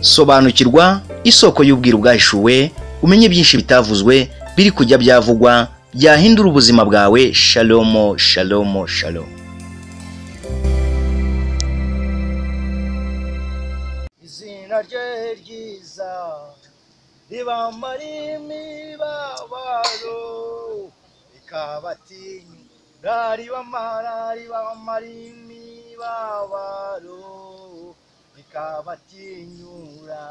Sobanukirwa isoko y'ubwiru bwahishuwe, umenye byinshi bitavuzwe biri kujya byavugwa byahindura ubuzima bwawe. Shalom, shalom, shalom. Izina rye ryiza ribamara imibabaro, rikabatinyura, ribamara imibabaro, rikabatinyura.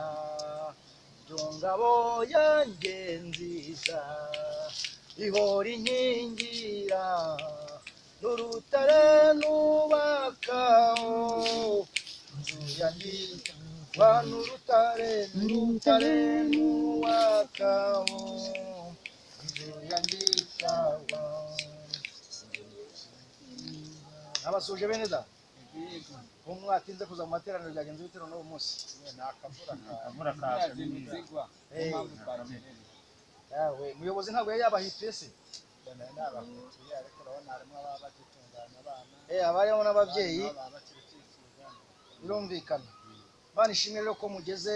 Iyo ngabo yanjye nziza ihora inkingira, n'urutare nubakaho inzu yanjye, n'urutare nubakaho inzu yanjye. Abasuje bene da mwatinze kuza mu materaniro, byagenze bite n'uwo munsi? Akavura kaje. Yawe muyobozi ntabwo yari yabahituye se? Abariho n'ababyeyi birumvikana. Imana ishimwe rero ko mugeze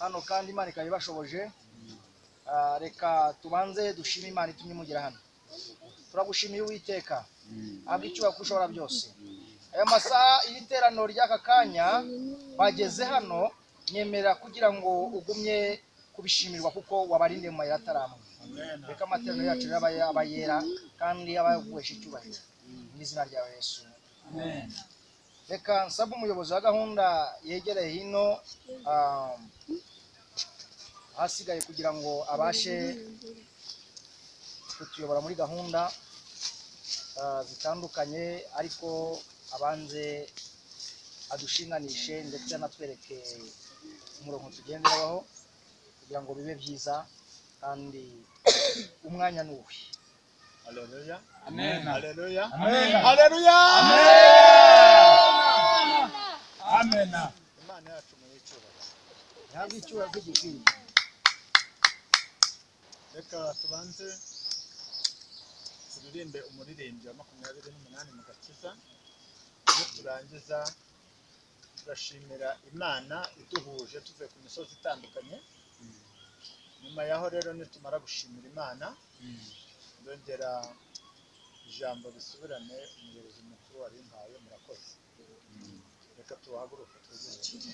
hano kandi Imana ikaba ibashoboje. Reka tubanze dushime Imana itumye mugera hano. Turagushimiye Uwiteka, abwo icyubahiro ushobora byose. Aya masaha iri teraniro ry'aka kanya bageze hano, nyemera kugira ngo ugumye kubishimirwa kuko wabarinde mu mayira ataramwe. Reka amateraniro yacu aba yera kandi aba yaguhesha icyubahiro mu izina rya Yesu. Amen. Reka nsabe umuyobozi wa gahunda yegereye hino ahasigaye kugira ngo abashe kutuyobora muri gahunda zitandukanye, ariko abanze adushinganishe ndetse anatwereke umurongo tugenderaho kugira ngo bibe byiza kandi umwanya ni uwe. Haleluya. Amen. Haleluya. Amen. Haleluya. Amen. Imana yacu mu icyubahiro. Ntabwo icyubahiro gikwiye. Reka tubanze turirimbe umuririmbyi wa 28 mu gakiza. Iyo turangiza turashimira Imana iduhuje tuvuye ku misozi itandukanye. Nyuma yaho rero nitumara gushimira Imana, ndongera ijambo risubirane umuyobozi mukuru warimpaye. Murakoze. Reka tuhaguruke twizere.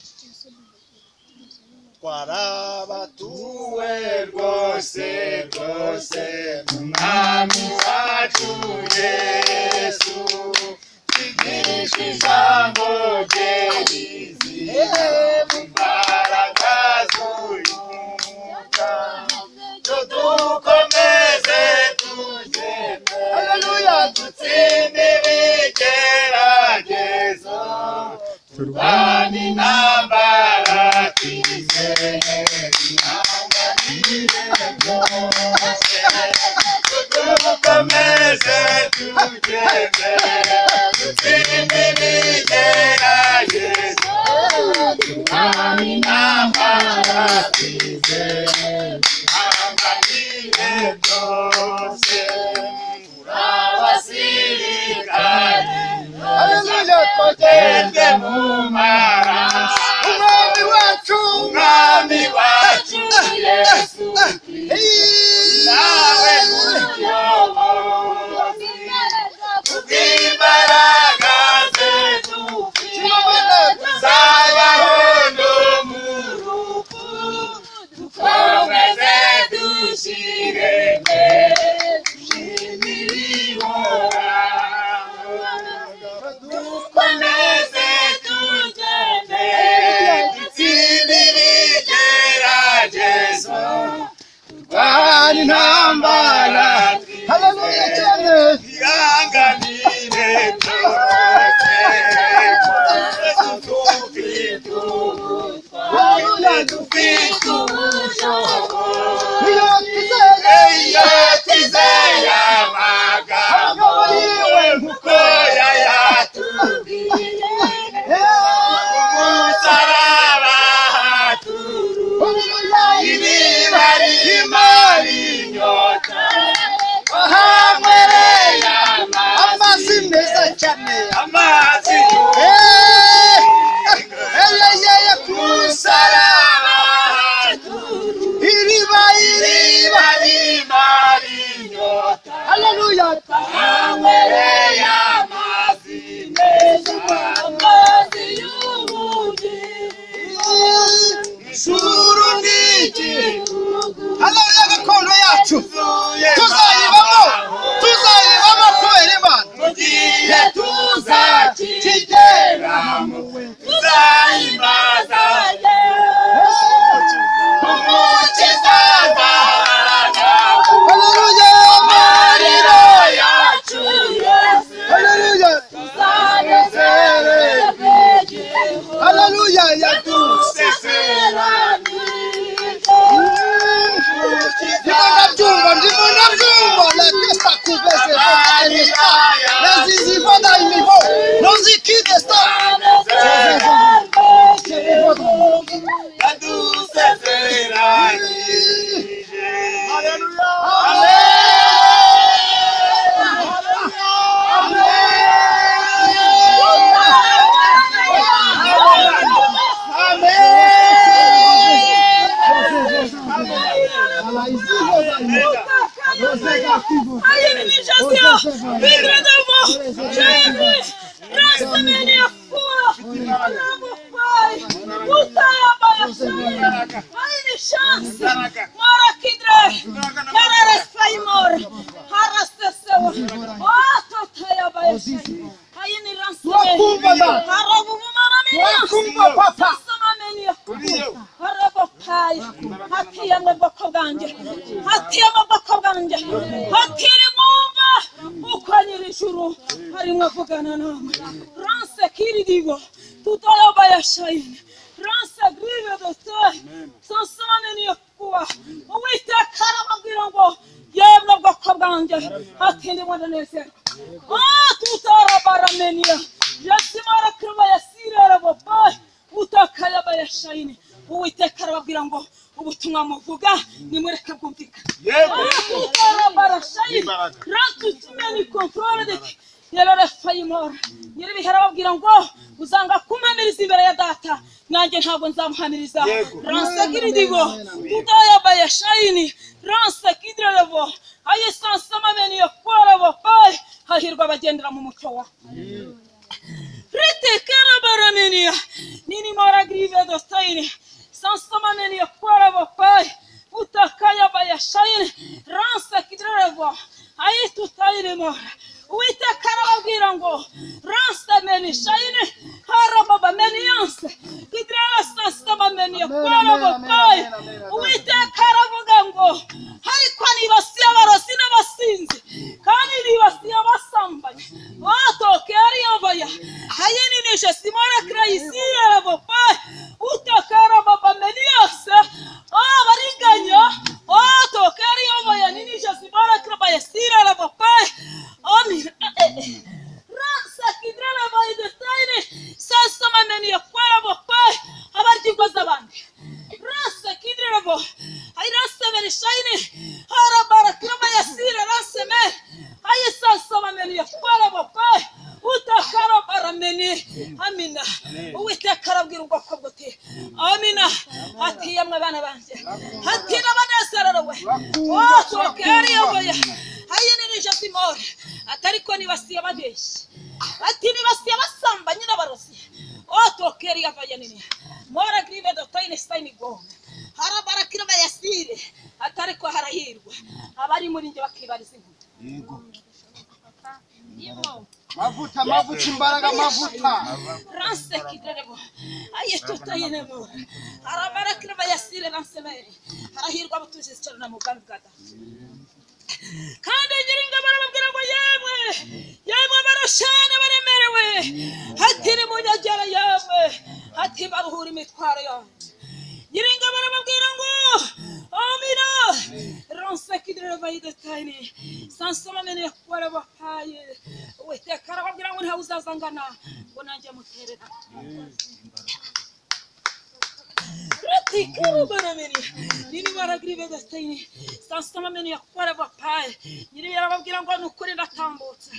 Twarabatuwe rwose rwose mu Mwami wacu Yesu, twigisha ijambo rye rizima mu mbaraga z'umwuka, dukomeze tugende, haleluya, dutsinde ibigeragezo, turwane intambara twizeye, twihanganire byose, dukomeze tugende, dutsinde ibigeragezo, turwane intambara twizeye, twihanganire byose, turabasirikare, haleluya, twagende mu maraso Umwami wacu, Umwami wacu Yesu Kristo, nawe muyobozi, kubw'imbaraga ze dufite, tuzabaho no mu rupfu, dukomeze dushyire imbere, dushimire Ihoraho, dukomeze tugende, dutsinde ibigeragezo, turwane intambara, haleluya cyane, twihanganire byose, dufite ubushobozi, iyo twizeye, iyo twizeye amagambo yiwe kuko yayatubwiye, umusaraba haturuka iriba rimara inyota, wahamereye amazi meza cyane, amazi ku musaraba. Ndimo ndabyumva la testa kuveze nazizivoda imivo nozikide sta Hahirwa abagendera mu mucyo wa Rete nini mora grive dostaini sansama meni kwara bapai utakaya bayashaini ransa kidrevo ayitu tayine mora Uwiteka arababwira ngo ransa meni shaini harababa meni yanse kidreva sansama meni kwara bapai Uwiteka aravuga ngo ariko nibasiye abarozi n'abasinzi kandi nibasiye abasambanyi batokeri yabaya hayini simora krayisira bapai utakara baba meni yanse abariganya otokeri yabaya nini simora krayisira bapai Amin. Ransa kidrala bayidetaine sasama meni yakwara bapai abarigwa zabandi Ransa kidrala bo ay ransa meni shaine harabara krama yasira ransa me ay sasama meni yakwara bapai utakara barameni amina Uwiteka arabwira ubwoko bw'uti amina ati yamwe bana banje ati n'abanezerarowe otokeri yabaya hayini simora atariko nibasiye ababeshi ati nibasiye abasambanyi n'abarozi otokeri yabaya nini mora grive dotaine staini gome harabarakira bayasire atariko harahirwa abari muri nge bakibariza inkuru yego mavuta mavuta imbaraga mavuta ranse kidrebo aye tutayine mora harabarakira bayasire ransemere harahirwa abatuje cyane mu bwami bwa Data kandi nyiringa barababwira ngo yemwe yemwe barushana baremerewe ati ni munyagera yemwe ati baruhura imitwaro yanjye nyiringa barababwira ngo amina ranse kidrebo ayidetaine sansoma mene yakwara bapaye Uwiteka arababwira ngo ntawe uzazangana ngo nanjye muterera nini baragrive gastaini sansoma meni yakwara bapaye nyiri yarababwira ngo nukuri ndatambutse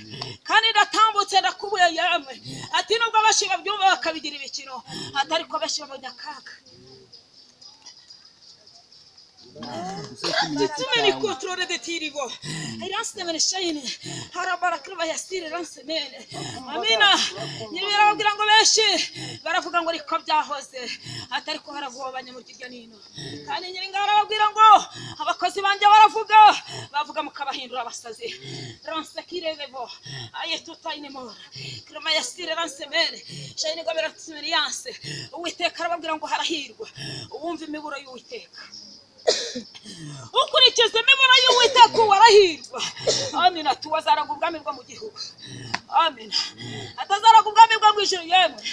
kandi ndatambutse ndakubuye yamwe ati nubwo abashi babyumva bakabigira ibikino atari ko abashi babonye akaga Tumeni controle de tirigo. Iranse mene shaine. Harabara kriba yasire ranse mene. Amina. Nyiri yarababwira ngo benshi baravuga ngo riko byahoze atari ko haragobanya mu kirya nino. Kandi nyiri ngarababwira ngo abakozi banje baravuga bavuga mukabahindura abasazi. Ranse kirevo. Aye tutaine mora. Kriba yasire ranse mene. Shaine gabera tumeni yanse. Uwiteka arababwira ngo harahirwa. Uwumva imiburo y'Uwiteka. Ukurikiza imiburo y'Uwiteka warahirwa. Amina tuwazaraga ubwami bwo mu gihugu. Amina. Atazaraga ubwami bwo mu ijuru yemwe.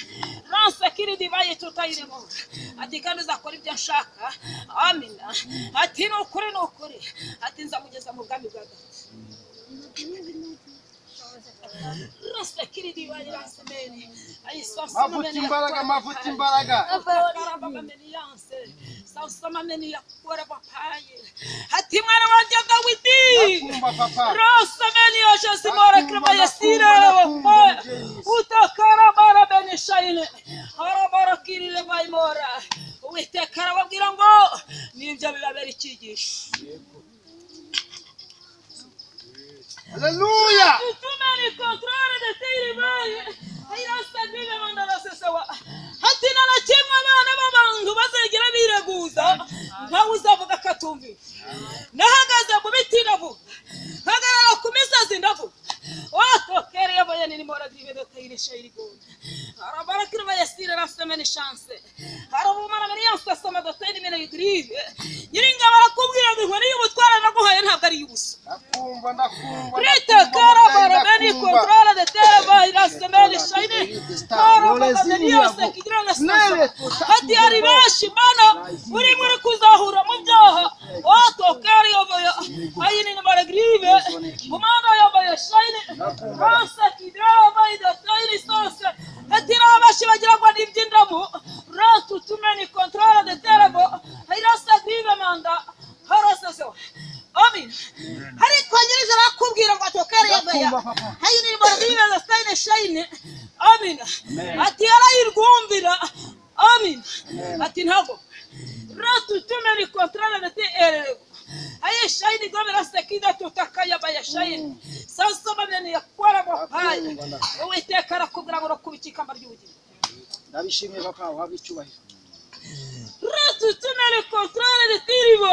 Ransa kiri divayi tutayirimo. Ati kandi uzakora ibyo nshaka. Amina. Ati ni ukuri ni ukuri. Ati nzamugeza mu bwami bwa data. Ransa kiri divayi ransa meni. Mavuta imbaraga, mavuta imbaraga. Ati mwana wanjye Dawidi. Rosa meni yoshimora kribayasira utakara bara beneshayine harabara kirire bayimora. Uwiteka arababwira ngo nibyo bibabera icyigisho. Haleluya. Tumeni controle de tiribaye. Ati na kimwe abana b'abantu bazegera bireguza ntawe uzavuga ko atumviye. Nahagaze mu biti ndavuga, mpagarara ku misozi ndavuga. Otokere yabaye ni mora grive de tayire shayirigo. Arabara kirba yasira rasemene chance. Arabumana meri yansasama de tayire mene grive. Nyiringa barakubwira ngo inkoni y'ubutwara naguhaye ntabwo ari y'ubusa. Ndakumva ndakumva. Rita karabara meni controle de terra irasemene shayire. Ati ari benshi mana uri muri kuzahura mu byaha. Otokere yabaye ayini ni mara grive. Kumana yabaye shayire. Rasa kidra bayida tayiri sose. Ati rabashi bagira ngo nibyindamu. Ratu tumeni controle de terra irasa grive manda. Harasa. Amin. Ariko nyirije arakubwira ngo atokere yabaya. Hayini ni mara grive da tayine shayine. Amin. Ati arayirwumvira. Amin. Ati ntago. Ratu tumeni controle de terra. Aye shayini gomera sekida tutakaya baya shayini. Sansoma mene yakwara bapaye. Uwiteka arakubwira ngo rakubika ikamba ry'ubugingo. Ndabishimiye papa wabwe icyubahiro. Ratu tumeni controle de tiribo.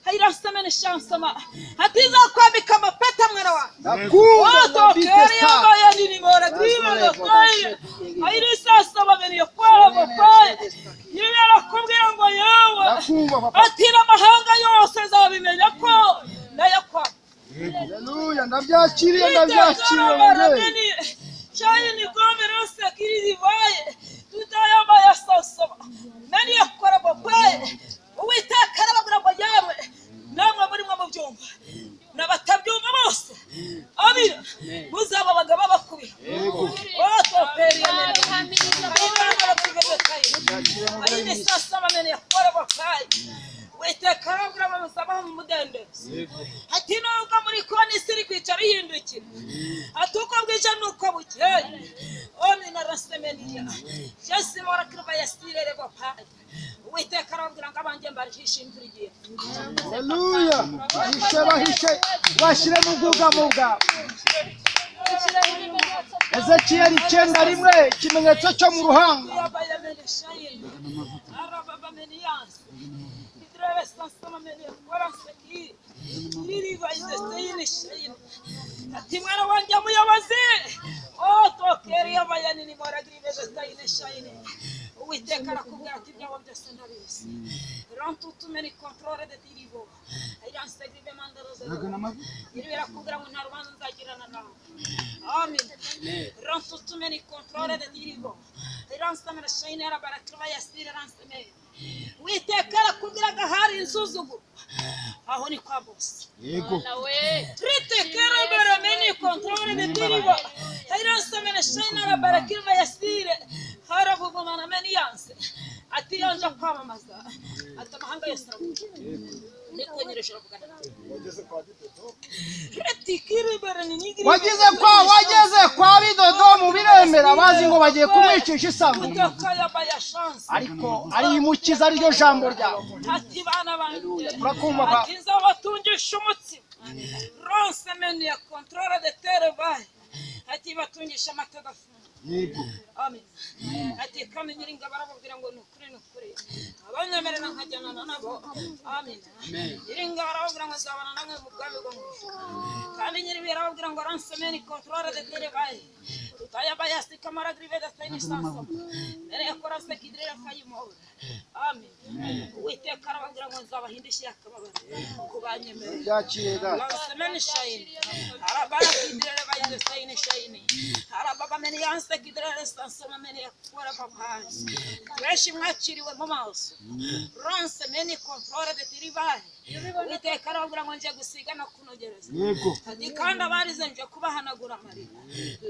Hayirasamene shansama. Ati nzakwambika amapeta mwana wa. Ndakumva ndabitesta. Nini mora grive dotaye. Ayirisasaba mene yakwara bapaye. Nyirira arakubwira ngo yewe. Ndakumva papa. Ati n'amahanga yose azabimenya ko ndayakwa. Haleluya, ndabyakiriye ndabyakiriye. Shayini gomera sekiri divaye. Tutayabaya sasaba. Nani yakora bapaye. Uwiteka arababwira ngo yamwe namwe muri mwe mubyumva n'abatabyumva bose. Amina. Muzaba abagabo bakubira. Uwiteka arababwira ngo muzabaho mu mudendezo. Ati nubwo muri konti isi iri kwicara ihindukira. Ati uko bwije nuko bukeye. Amina rasemeniya. Jesimora kribayasirere bapaye. Uwiteka arababwira ngo abanjye mbarihishe imvura igiye. Haleluya. Bahishe bahishe bashyire mu bwugamo bwawe. Ezekiyeli 9:1 ikimenyetso cyo mu ruhanga. Ati mwana wanjye muyobozi. Otokere yabaye nini mora grive de shayine. Uwiteka arakubwira ati ibyawe byose ndabizi. Rantu tumeni controle de tiribo. Iranse grive mandaroze. Iri birakubwira ngo nta rubanza nzagirana nawe. Amen. Rantu tumeni controle de tiribo. Iranse mena shayine arabarakira yasira ranse me. Uwiteka arakubwira gahari insuzuguro. Aho ni kwa bose. Yego. Rite karabara meni controle de tiribo. Iranse mena shayine arabarakira yasire. Haravugumana meni yanse. Ati yanja kwamamaza. Ati amahanga yose aravuga. Niko nyireje aravugana. Wageze kwa Bidodo mu biremera bazi ngo bagiye kumwicisha isambu. Ariko arimukiza ariryo jambo ryawe. Ati bana banjye. Turakumva pa. Ati nzabatungisha umutsima. Ronse meni ya controle de terre baye. Ati batungisha amata adafunze. Yego. Amen. Ati kandi nyiringa barababwira ngo ni ukuri ni ukuri. Abanyemerera nkajyana nabo. Amen. Nyiringa barababwira ngo nzabana namwe mu bwami bwo mu ijuru. Kandi nyiribi yarababwira ngo ranse meni controle de terre baye. Utayabayasi kamara griveda sayini sansom. Mere yakora sekidrera fayimo. Amen. Uwiteka arababwira ngo nzabahindishe akababaro kubanyemerera. Byakire data. Lansemeni shayini. Arabara kidrera bayide sayini shayini. Arababa meni yanse kidrera sansom meni yakora papai. Benshi mwakiriwe mu maso. Ransemeni controle de tiribaye. Uwiteka arababwira ngo nje gusiga no kunogereza. Yego. Ati kandi abarize nje kubahanagura amarira.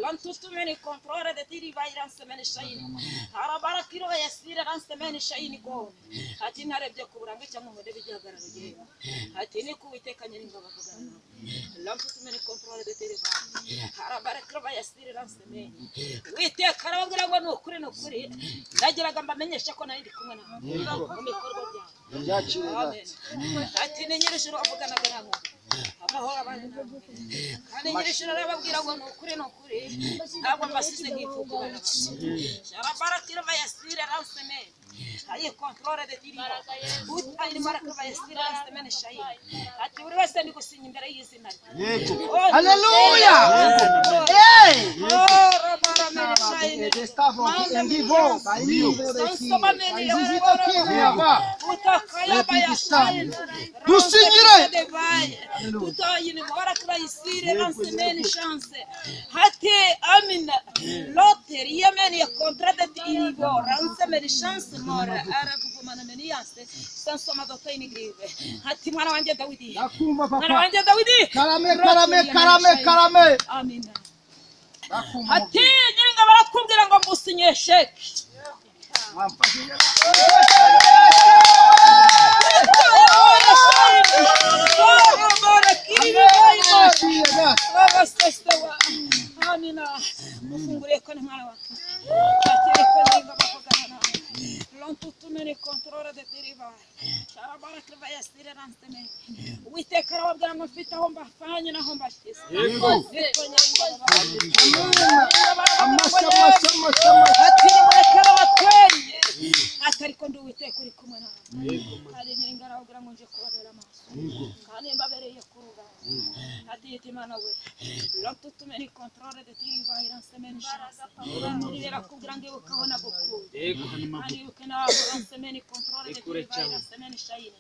Lantutumeni controle de tiribaye ransemeni shayini. Arabara kiro yasira ransemeni shayini go. Ati narebye ku buranga cyangwa ngo ndebe igihagararo gihe. Ati ni ku Uwiteka nyiringabo avugana nawe. Lantutumeni controle de tiribaye. Arabara kiro yasira ransemeni. Uwiteka arababwira ngo ni ukuri ni ukuri. Ndagiraga mbamenyesha ko nari ndi kumwe nawe mu bikorwa byawe. Byakire data. Amen. Ati ni nyir'ijuru avuganaga nabo. Amahoro abane namwe. Kandi nyir'ijuru arababwira ngo ni ukuri ni ukuri. Ntabwo mbasize nk'imfubyi. Sharabara bayasira ransemeni. Ayi controle de tiribo. Utayiri maraka bayasira ransemeni shayi. Ati buri wese ndi gusinya imbere y'izina rye. Yego. Haleluya. Hey! Oh, rabara meni shayi. Dusinyire. Hati amina loteri yameni ya contrade inigo ransemeni chance mora arakugumana meni yanse sansoma dotaini grive hati mwana wanje Dawidi Ndakumva mwana papa. wanje Dawidi Karame karame karame karame. amina Ndakumva. hati nyiringa barakubwira ngo ngusinye sheki Wamfashije. Byakire data. Amina mufunguriye ko ni mwana wawe akiri ko niba bavugana nawe lontutumene controle de tiriba sharabara kriva yasire ranseme Uwiteka arababwira ngo mfite aho mbafanye naho mbashyize. Yego. Niko nyiringabo Amashyi amashyi amashyi amashyi. ati nimureke babatwenye ati ariko ndi Uwiteka uri kumwe nawe. Hari nyiringabo arababwira ngo nje kubabera amaso kandi mbabereye ku rugamba. Ati yita Imana we lontutumene controle de tiriba iransemene chance nirera kubwira ngo ibuka aho nagukuye. Yego. Kandi ibuke nawe ransemene controle de tiriba iransemene shayine.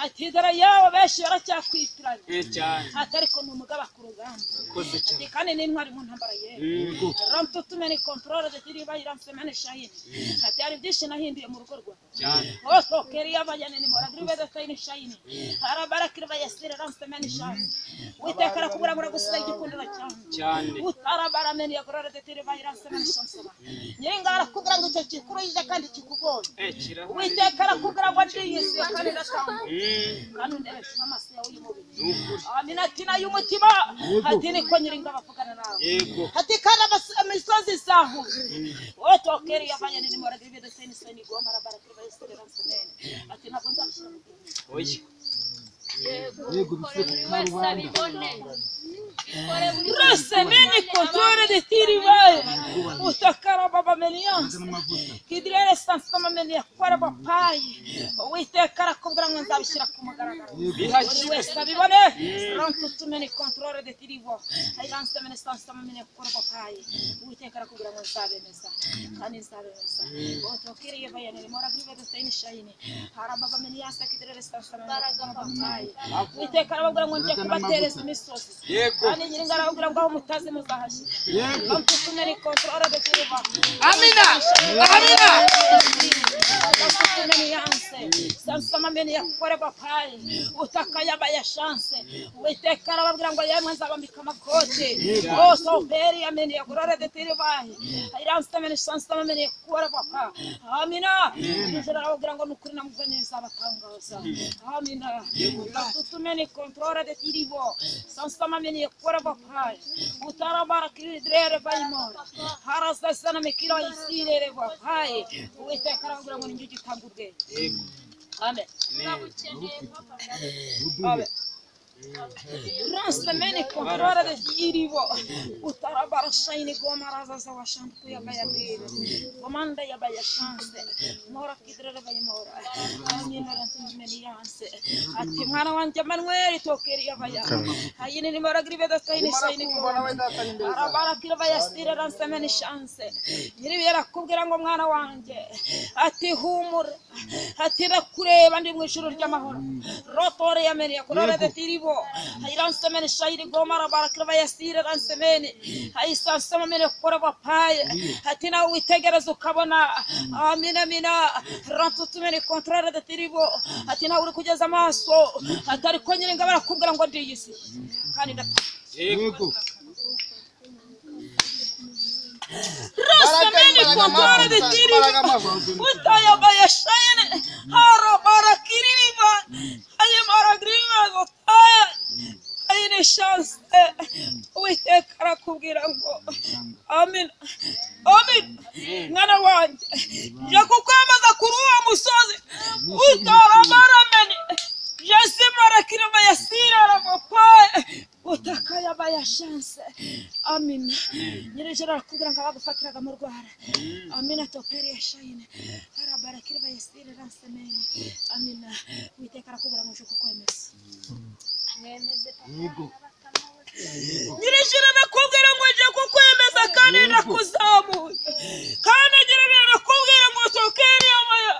Ati dore yawe benshi baracyakwitiranya. Cyane. Ati ariko ni umugaba ku rugamba. Urakoze Ati cyane. kandi n'intwari mu ntambara yewe. Yego. Rantutumene controle de tiriba iransemene shayine. Ati hari byinshi nahinduye mu rugo rwawe. Cyane. Otokeri y'abajyane ni mora grive de tayini shayini. Arabara kirva yasire ransemene shayine. Uwiteka arakubwira ngo uragusiza igikundiro cyane. Cyane. Utarabara meni yagorora de tiriba iransemene shansaba. Nyiringa arakubwira ngo icyo kikuruhije kandi kikugoye. Kirahari. Uwiteka arakubwira ngo ndiyisiye kandi ndatanga. Kandi undebeshe amaso yawe y'umubiri. Ni ukuri. Amina ati n'ay'umutima. Ati niko nyiringa bavugana nawe. Yego. Ati kandi imisozi izahuye. Otokeri y'abanyane ni mora grive de tayini shayini goma arabara kirva yasire ransemene. Ati ntabwo nzabishyira mu bwenge. Oya. Yego bishyire ku karubanda. Rasemeni controle de tiribaye. Utakara baba meniyanse. N'amavuta. Kidrere sansama meniya kwara bapayi. Uwiteka arakubwira ngo nzabishyira ku mugaragaro. Buri Bihashyire. wese abibone. Rantutumeni controle de tiribo. Ayransemeni sansama meniya kwara bapayi. Uwiteka arakubwira ngo nzabemeza. Kandi nzabemeza. Otokiriye bayane mora grive de tayini shayini. Harababa meniyanse kidrere sansama meniya kwara bapayi. Uwiteka arababwira ngo ngiye kubatereza imisozi. Yego. Kandi nyiringa arababwira ngo aho mutazi muzahashyira. Rantutumeni controle de tiribo. Amina. Amina. Sansama meni yakore papayi utakayaba ya chance Uwiteka arababwira ngo yemwe nzabambika amakote osoperi ameni yakurore de tiribayi iransameni sansama meni yakore papa amina nijoro arababwira ngo nukuri namuvanye bizabatangaza amina tutumeni controle de tiribo sansama meni yakore papayi utarabara kiridrere bayimora harasasana mekiro isirere papayi Uwiteka arababwira ngo ninjye ugitanga ubwenge. Yego. Amen. Amen. Uduhe. Amen. Ransemene controle de iribo utarabara shayini gomaraza za washampu yabayabire komanda yabaya chance mora kidrere bayimora amina ransemene yanse ati mwana wanje Manuel tokeri yabaya hayini ni mora gribe da sayini sayini arabara kiraba yasire ransemene chance nyiri yarakubwira ngo mwana wanje ati humura ati nakureba ndi mu ijuru ry'amahoro rotore yamere kurore de tiribo hayransemene shayiri gomara barakiraba yasire ransemene hayisansemene koraba paye ati nawe witegereza ukabona amina amina rantutumene contraire de tiribo ati nawe uri kugeza amaso atari ko nyine ngabara kubwira ngo ndiyisi kandi yego Rasamene contraire de tiribo utaya bayashayene haro barakiriba ayemaragriba gotaya ayine chance Uwiteka arakubwira ngo amen amen mwana wanjye nje kukwemeza kuri uwo musozi utarabaramene jesimarakirima yasiraramopaye utakayabaya chance amina nyir'ijoro arakubwira ngo abagufatiraga mu rwara amina toperi yashayine harabarakirima yasire ransemene amina Uwiteka arakubwira ngo nje kukwemeza nyir'ijoro arakubwira ngo nje kukwemeza kandi ndakuzamuye kandi nyir'ijoro arakubwira ngo tokeri yamaya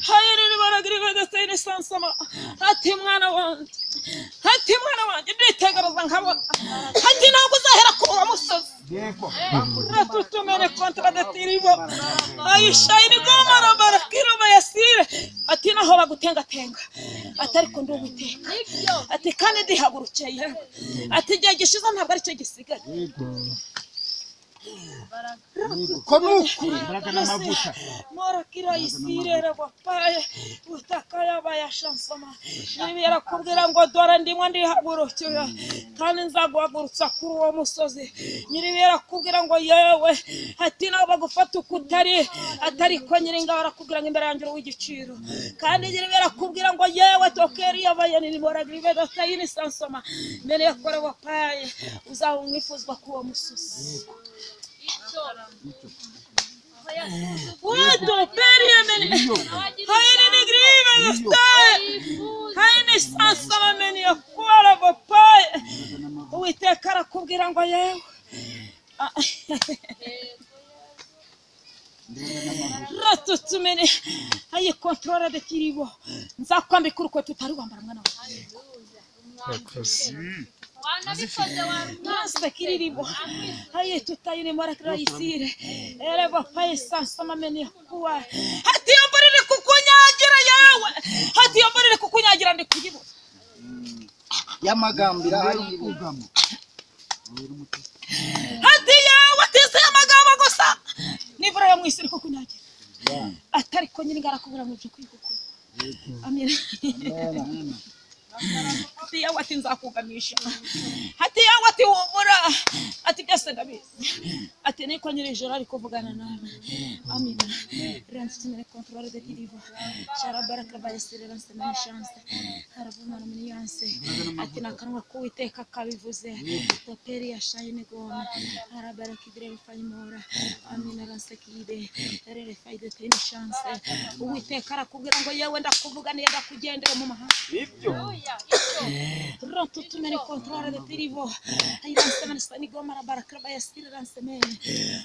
hayiriri baragiriba dasayine sansama ati mwana wanjye ati mwana wanjye nditegereza nkabona ati ntabwo uzahera ku uwo musozi ratutumene kontra de tiribo ayishayini gomara barakiroma yasire ati naho bagutengatenga ati ariko ndi Uwiteka ati kandi ndihagurukeye ati igihe gishize ntabwo aricyo gisigaye ko nukuri imbaraga n'amavuta morakira isirere wapaye utakaya bayashansoma niba yarakubwira ngo dore ndimwe ndihagurukira kandi nzaguhagurutsa kuri uwo musozi nyiribi yarakubwira ngo yewe ati nawe bagufata uko utari atari ko nyiringabo arakubwira ngo imbere yanjye uri uw'igiciro kandi nyiribi yarakubwira ngo yewe tokeri yabaye moragibe dotayini sansoma mbere yakora wapaye uzaba umwifuzwa kuri uwo musozi Quanto periemene hayini nigrive gustai hayini sansamameni yakora bapaye Uwiteka arakubwira ngo yewe ratutumene ayi controle de kiribo nzakwambika urukweto utari wambara mwana wawe Kiriribo aye tutayine marakira isire ere bapaye sansama meni kuwa hati yomborere kukunyagira yawe hati yomborere kukunyagira ndi kuyibona yamagambira hari ubugamo hati yawe atise amagambo gusa nivura yo mwisi kukunyagira atari ko nyine ngarakubura mu byo kwigukura amina ati yawe ati nzakugamisha ati yawe ati humura ati byose ndabizi ati niko nyir'ijoro ari kuvugana nawe amina ransitumene controle de kirivo sharabaraka bayasire ransemene chance haravumana miniyanse ati nakanwa k'Uwiteka kabivuze toperi ya shayine gome harabaraka idire bifayimora amina ransekide rere fayide teni chance Uwiteka arakubwira ngo yewe ndakuvuganiye ndakugendera mu mahanga Rotutumene controle de tirivo ayiransemene sanigoma rabarakra bayasire ransemene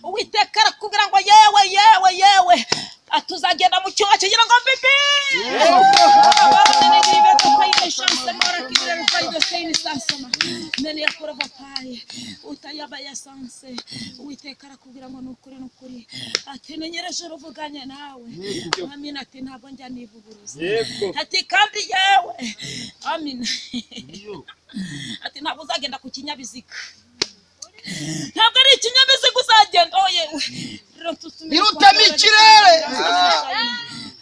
Uwiteka arakubwira ngo yewe yewe yewe atuzagenda mu cyumba kigira ngo bibi Uwiteka arakubwira ngo nukuri nukuri ati nenyereje uruvuganye nawe amina ati ntabwo njya nivuguruza ati kandi yewe amina ati ntabwo uzagenda ku kinyabiziga ntabwo ari ikinyabiziga uzagenda yewe Birutamo ikirere.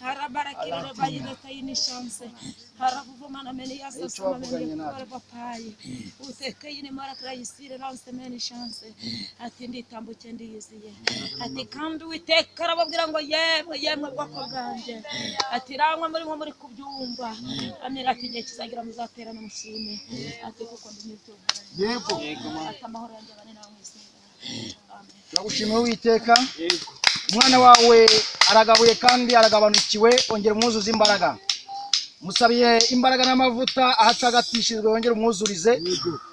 Harabarakirira bayidota yinishanse. Haravuvumana meni yasasoma meni bapayi. Uteke yini marakrayisire ranse meni shanse. Ati nditambuke ndiyiziye. Ati kandi Uwiteka arababwira ngo yemwe yemwe bwoko bwanjye. Ati rangwa muri nko muri kubyumva. Amira ati igihe kizagira muzaterana mushime. Ati kuko ndi nitunganye. Yego. Ati amahoro yanjye abane nawe mwizera. Amen. Turagushimiye Uwiteka. Umwana wawe aragabuye kandi aragabanukiwe, ongera umwuzuze imbaraga. Musabiye imbaraga n'amavuta ahatagatishirijwe, wongere umwuzurize.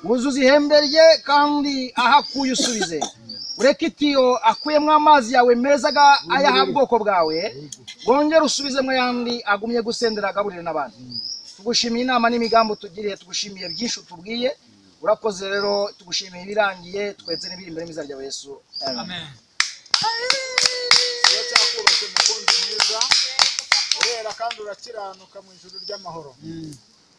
Wuzuze ihembe rye kandi ahakuye usubize. Ureke itiyo akuyemo amazi yawe meza ayaha bwoko bwawe, wongere usubizemo ayandi agumye gusendera agaburire n'abandi. Tugushimiye inama n'imigambi utugiriye, tugushimiye byinshi utubwiye. Urakoze rero, tugushimiye ibirangiye, twetse n'ibiri imbere mu izina rya Yesu. Amen. Uracyakubashye mukunzi mwiza, urera kandi urakiranuka mu ijuru ry'amahoro.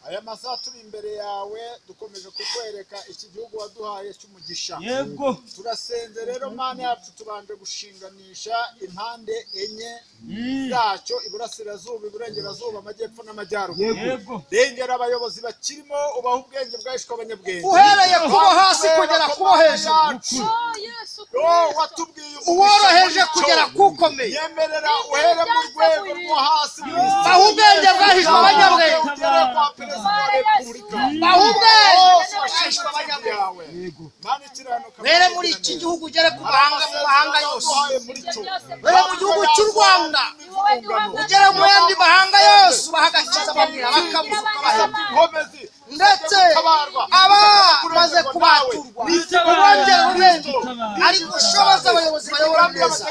Aya masaha turi imbere yawe dukomeje kukwereka iki gihugu waduhaye cy'umugisha. Yego. Turasenze rero Mana yacu, tubanje gushinganisha impande enye zacyo, iburasirazuba, iburengerazuba, amajyepfo n'amajyaruguru. Yego. Rengera abayobozi bakirimo, ubaha ubwenge bwahishwe abanyabwenge. Uhereye kubo hasi kugera kubo hejuru, watubwiye uworoheje kugera kukomeye, yemerera uhere mu rwego rwo hasi, baha ubwenge bwahishwe abanyabwenge, ugere kwa perezida wa repubulika, baha ubwenge bwahishwe abanyabwenge. Uhere muri iki gihugu ugere ku mahanga, mu mahanga yose, uhere mu gihugu cy'u Rwanda ugere mu yandi mahanga yose, ubaha agakiza bamwe bakabuza ukabaha. Ndetse abamaze kubaturwa ubongera ubwenge, ariko ushoboze abayobozi bayobora neza,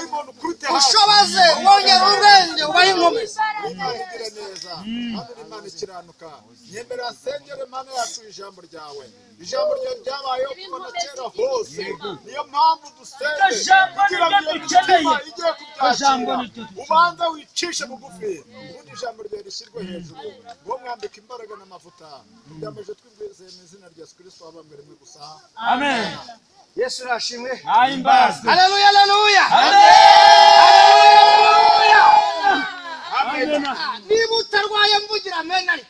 ushoboze wongera ubwenge ubahe inkomezi. Imana igira neza, hano ni Imana ikiranuka. Nyemera sengere Mana yacu ijambo ryawe, ijambo ryawe ryabayeho kuva na kera hose. Niyo mpamvu dusenze kugira ngo iyo mitima igiye kubyakira ubanza wicishe bugufi, ubundi ijambo ryawe rishyirwe hejuru, uwo mwambika imbaraga n'amavuta. Tubyamaje twizeye mu izina rya Yesu Kristo wabambwe rimwe gusa. Amen. Yesu nashimwe. Ahimbazwe. Haleluya, haleluya. Haleluya. Amen. Niba utarwaye mvugira amen ariko.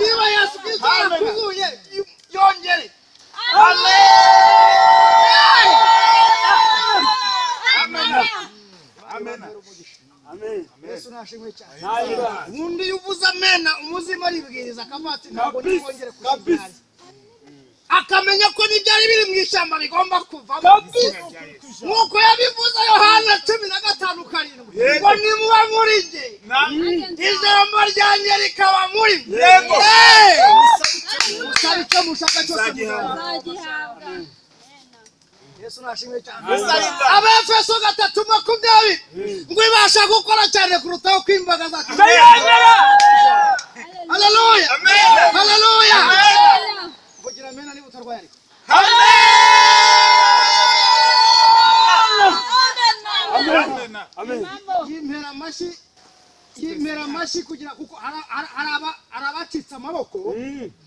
Niba Yesu Kristo yakuzuye yongere. Amen. Amen. Amen. Amen. Yesu nashimwe cyane. Ahimbazwe. Undi yuvuze amena umuzima aribwiriza akavuga ntabwo nibongere kushimira. Akamenya ko n'ibyari biri mu ishyamba bigomba kuvamo. Nk'uko yabivuze Yohana 15:7 ngo nimuba muri njye, ijambo ryanjye rikaba muri mwe. Yego. Musabe icyo mushaka cyose muzagihabwa. Yesu nashimwe cyane. Abefeso 3:20 ngo ibasha gukora cyane kurutaho kwimbaga zacu. Haleluya. Haleluya. Vugira amena niba utarwaye ariko. Amen. Amen. Yimpera amashyi, yimpera amashyi kugira kuko hari abacitse amaboko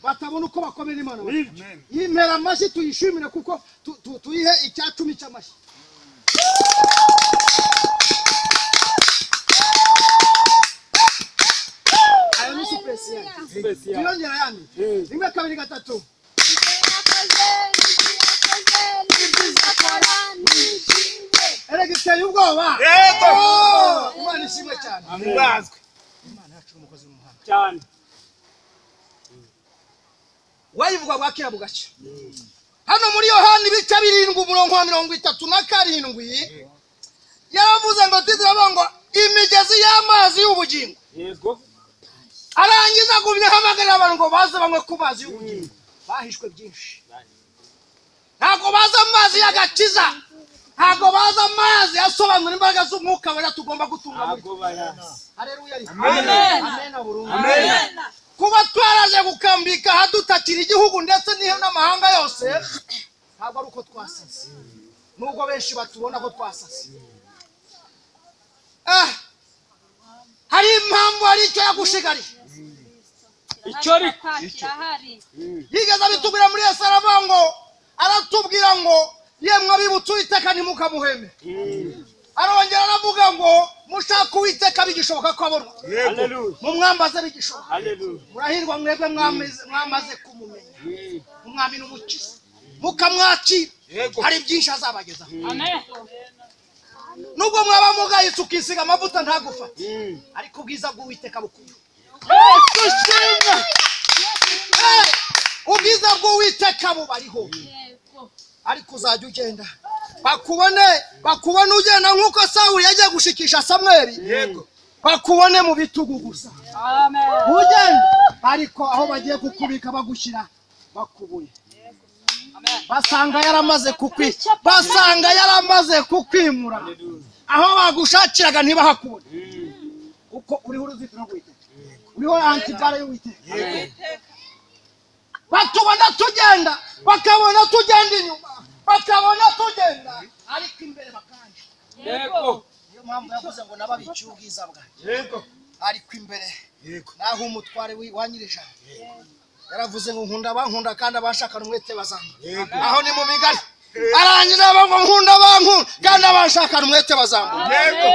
batabona uko bakomera Imana. Yimpera amashyi tuyishimire kuko tuyihe icya 10 cy'amashyi. Ayo ni supesiya. Tuyongera yandi. 1 2 3. Erega iteye ubwoba. Yego. Imana ishimwe cyane. Ahimbazwe. Imana yacu umukozi w'umuhanga cyane. Wayivuga bwakira bugacya. Hano muri Yohana ibice 7 umurongo wa 37 yaravuze ngo tizira ngo imigezi y'amazi y'ubugingo. Yego. Arangiza gumya hamagarira abantu ngo baze banywe ku mazi y'ubugingo. Bahishwe byinshi. Ntabwo baza amazi y'agakiza. Ntabwo baza amazi asobanura imbaraga z'umwuka wera tugomba gutunga muri. Haleluya. Amen. Amen burundu. Amen. Kuba twaraje gukambika hadutakira igihugu ndetse n'amahanga yose, ntabwo ari uko twasase. Nubwo benshi batubona ko twasase. Hari impamvu, hari icyo yagushigariye. Icyo ariko Yigeze abitubwira muri Yesu aravuga ngo, aratubwira ngo Yemwe abibutse Uwiteka ntimukamuheme. Arongera aravuga ngo mushaka Uwiteka bigishoboka ko abonwa, mumwambaze bigishoboka. Murahirwa mwebwe mwamaze kumumenya, umwami n'umukiza, mukamwakira. Hari byinshi azabagezaho. Nubwo mwaba mugayitse ukisiga amavuta ntagufate, ariko ubwiza bw'Uwiteka bukuru. Ubwiza bw'Uwiteka bubariho, ariko uzajya ugenda bakubone, bakubone ugenda nk'uko Sawuli yagiye gushikisha Samweli, bakubone mu bitugu gusa ugenda, ariko aho bagiye kukubika bagushyira bakubuye, basanga yaramaze kukwimura, aho bagushakiraga ntibahakubone, kuko uriho uruzitiro rw'Uwiteka, uriho antibare y'Uwiteka. Batubona tugenda, bakabona tugenda inyuma, bakabona tugenda, ariko imbere bakanje. Yego. Niyo mpamvu yavuze ngo nababikiye ubwiza bwanjye. Yego. Ariko imbere Yego. naho umutware wa nyir'ijambo yaravuze ngo nkunda abankunda kandi abanshakana umwete bazamba. Aho ni mu migani. Arangira ngo nkunda abankunda kandi abanshakana umwete bazamba. Yego.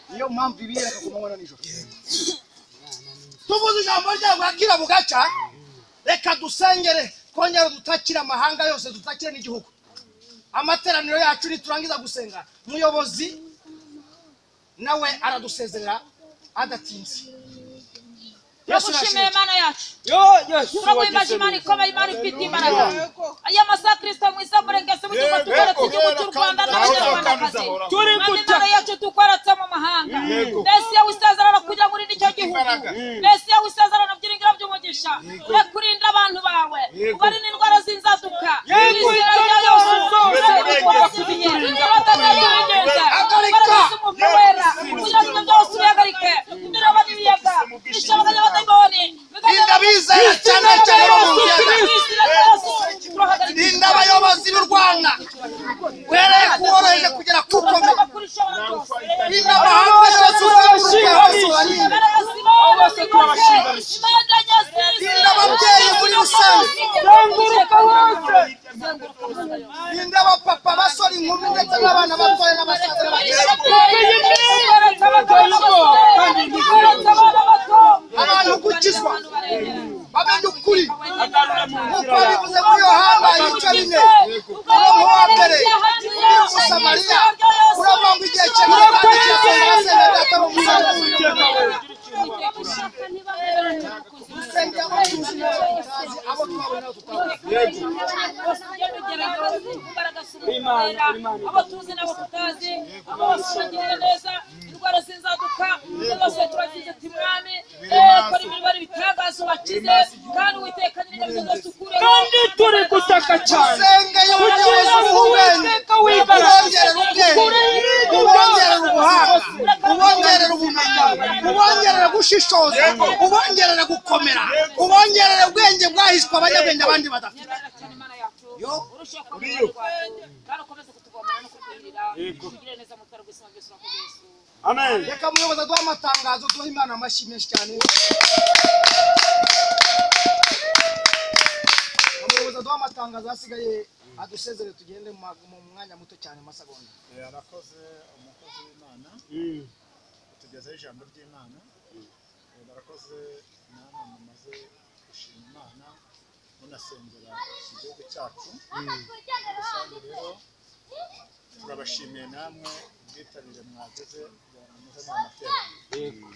Niyo mpamvu ibiyereka ku manywa na nijoro. Tuvuze ijambo ryawe akira bugaca. Reka dusengere twongere dutakire amahanga yose, dutakire n'igihugu. Amateraniro yacu niturangiza gusenga, umuyobozi nawe aradusezerera adatinze. Turagushimiye Imana yacu, turaguhimbaje Imana ikomeye, Imana ifite imbaraga. Aya masaha Kristo mwiza murengezi w'igihugu, tukweretse igihugu cy'u Rwanda n'Abanyarwandakazi. Mwami Imana yacu, tukweretse mu mahanga. Mbese iyo wisezerano kugira ngo urinde icyo gihugu, mbese iyo wisezerano byiringiro by'umugisha, urekurinda abantu bawe, ubarinde indwara z'inzaduka. Izina rya Yesu, kugira ngo byose ubihagarike, imiraba n'ibiyaga, ishyamba ry'abadayimoni, Ndabizera cyane cyane bo mu Rwanda. Rinda abayobozi b'u Rwanda, uhereye ku woroheje kugera ku ukomeye. Rinda amahanga yose uzenguruka hose ubarinde. Rinda ababyeyi muri rusange. Rinda abapapa, abasore, inkumi ndetse n'abana batoya n'abasaza n'abakecuru. Abantu gukizwa bamenye ukuri nk'uko bivuze muri Yohana ibice 4 umurongo wa mbere, uri Umusamariya uravuga ngo igihe cyawe kandi kirasohoye, basenga Data bo mu ijuru. Dusenge abo tuzi n'abo tutazi, abo twabona tutabona. Abo tuzi n'abo tutazi, abo bose bagirira neza, indwara z'inzaduka zose turagize ati Mwami, kora imirimo ibitangazo bakize, kandi Uwiteka nyir'ingabo zose ukureho. Kandi turi gutaka cyane. Usenge y'ubuyobozi bw'ubwenge, ubongerera ubwenge, ubongerera ubuhanga, ubongerera ubumenyi, ubongerera gushishoza, ubongerera gukomera, ubongerera ubwenge bwahishwe abanyabwenge abandi badafite. Amen. Reka muyobozi aduhe amatangazo, duhe Imana amashyi menshi cyane. Umuyobozi aduhe amatangazo asigaye adusezere, tugende mu mwanya muto cyane, amasegonda. Arakoze umukozi w'Imana utugezaho ijambo ry'Imana. Barakoze namwe mumaze gushima Imana munasengera igihugu cyacu. Rusange rero turabashimiye namwe ubwitabire mwagize kugira ngo muze mu materaniro.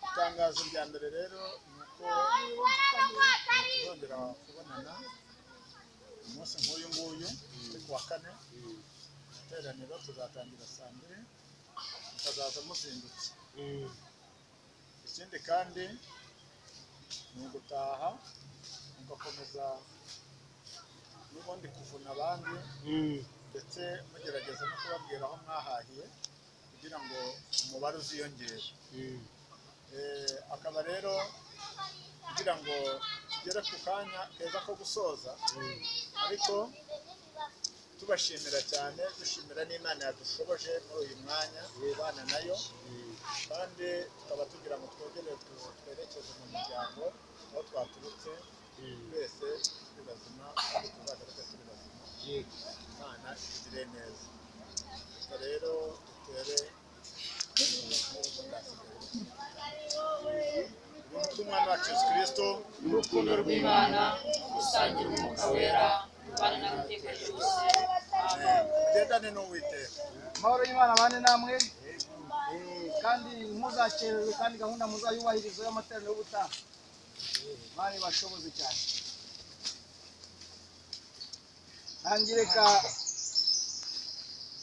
Itangazo rya mbere rero ni uko tuzongera kubonana umunsi nk'uyu nguyu uri ku wa kane. Iteraniro tuzatangira saa 2, mukazaza muzindutse. Ikindi kandi ni ugutaha mugakomeza n'ubundi kuvuna abandi, ndetse mugerageza no kubabwira aho mwahahiye kugira ngo umubare uziyongere. Akaba rero kugira ngo tugere ku kanya keza ko gusoza, ariko tubashimira cyane, dushimira n'Imana yadushoboje muri uyu mwanya kubana nayo, kandi tukaba tugira ngo twongere twerekeze mu muryango aho twaturutse twese turi bazima, kandi tuzagaruke turi bazima. Imana itugirire neza. Reka rero dutere ubuntu bw'Umwami wacu Yesu Kristo, Urukundo rw'Imana, gusangira Umwuka Wera, kubana nawe iteka ryose. Amen. Mugendane n'Uwiteka. Amahoro y'Imana abane namwe. Kandi ntimuzakererwe, kandi gahunda muzayubahirize y'amateraniro y'ubutaha. Imana ibashoboze cyane. Nanjye reka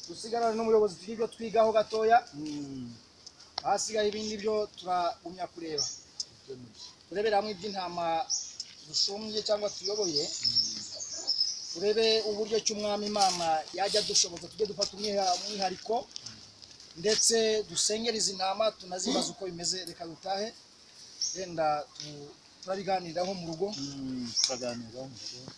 dusigarane n'umuyobozi tugire ibyo twigaho gatoya, ahasigaye ibindi byo turagumya kureba, turebere hamwe iby'intama dushumbye cyangwa tuyoboye, turebe uburyo cy'Umwami Imana yajya dushoboza, tujye dufata umwihariko ndetse dusengere izi ntama, tunazibaze uko bimeze. Reka dutahe, yenda turabiganiraho mu rugo. Turaganira mu rugo.